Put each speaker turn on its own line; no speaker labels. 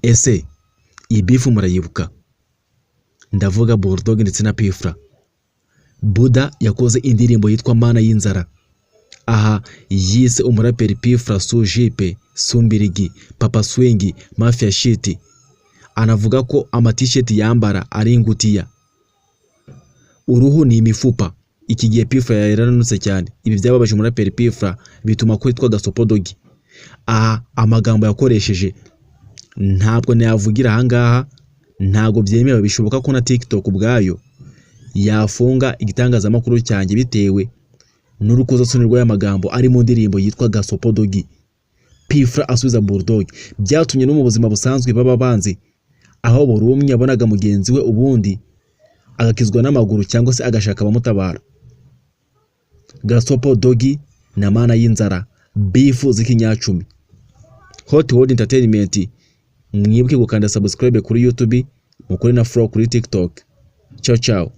Ese iyi beef murayibuka? Ndavuga Bulldog ndetse na P Fla. Buda yakoze indirimbo yitwa Mana y'inzara. Aha yise umuraperi P Fla Sujipe, Sumbirigi, Papa Swingi, Mafia Shit. Anavuga ko amatisheti yambara ari ingutiya. Uruhu ni imifupa. Iki gihe P Fla yarananutse cyane. Ibi byababaje umuraperi P Fla, bituma kwitwa Gasopo Doggy. Aha amagambo yakoresheje ntabwo nayavugira ahangaha, ntabwo byemewe. Bishoboka ko na TikTok ubwayo yafunga igitangazamakuru cyanjye bitewe n'urukozasoni rw'aya magambo ari mu ndirimbo yitwa Gasopo Doggy. P Fla asubiza Bulldog byatumye no mu buzima busanzwe baba banzi, aho buri umwe yabonaga mugenzi we ubundi agakizwa n'amaguru cyangwa se agashaka abamutabara. Gasopo Doggy na Mana y'inzara, beef z'ikinyacumi. Hot World Entertainment, mwibuke gukanda subscribe kuri YouTube, mukore na follow kuri TikTok. Ciao ciao.